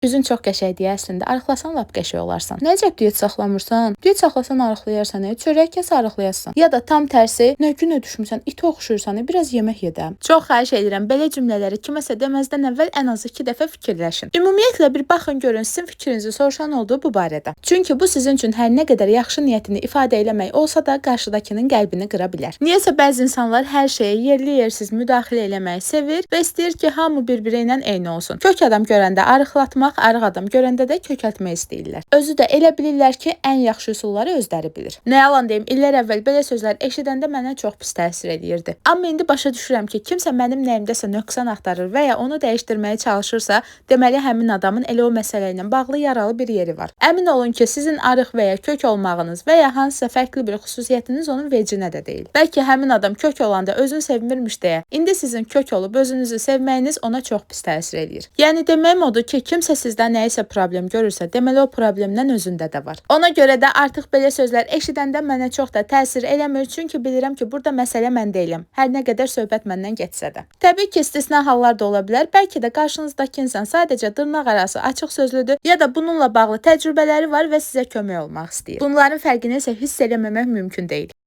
Üzün çox qəşəngdir əslində. Arıqlasan lap qəşəng olarsan. Nə əcəb diyet saxlamırsan? Diyet saxlasan arıqlayarsan, çörək kəs arıqlayarsan. Ya da tam tərsi, nə günə düşmüsən, itə oxşuyursan, biraz yemək ye də. Çox xahiş edirəm, belə cümlələri kiməsə deməzdən əvvəl ən azı 2 dəfə fikirləşin. Ümumiyyətlə bir baxın görün sizin fikrinizi soruşan oldu bu barədə. Çünki bu sizin üçün hər nə qədər yaxşı niyyətini ifadə eləmək olsa da qarşıdakının qəlbini qıra bilər. Niyəsə bəzi insanlar hər şeyə yerli-yersiz müdaxilə eləməyi sevir və istəyir ki, hamı bir-biri ilə eyni olsun. Kök adam görəndə arıqlatmaq, arıq adam görəndə də kökəltmək istəyirlər. Özü də elə bilirlər ki, ən yaxşı üsulları özləri bilir. Nə yalan deyim, illər əvvəl belə sözlər eşidəndə mənə çox pis təsir eləyirdi. Amma indi başa düşürəm ki, kimsə mənim nəyimdəsə nöqsan axtarır və ya onu dəyişdirməyə çalışırsa, deməli həmin adamın elə o məsələ ilə bağlı yaralı bir yeri var. Əmin olun ki, sizin arıq və ya kök olmağınız və ya hansısa fərqli bir xüsusiyyətiniz onun vecinə də deyil. Bəlkə həmin adam kök olanda özünü sevmirmiş deyə, indi sizin kök olub özünüzü sevməyiniz ona çox pis təsir eləyir. Yəni deməyim odur ki, kimsə sizdə nəyisə problem görürsə, deməli o problemdən özündə də var. Ona görə də artıq belə sözlər eşidəndə mənə çox da təsir eləmir, çünki bilirəm ki, burada məsələ mən deyiləm. Hər nə qədər söhbət məndən getsə də. Təbii ki, istisna hallar da ola bilər. Bəlkə də qarşınızdakı insan sadəcə dırnaq arası açıq sözlüdür ya da bununla bağlı təcrübələri var və sizə kömək olmaq istəyir. Bunların fərqini isə hiss eləməmək mümkün deyil.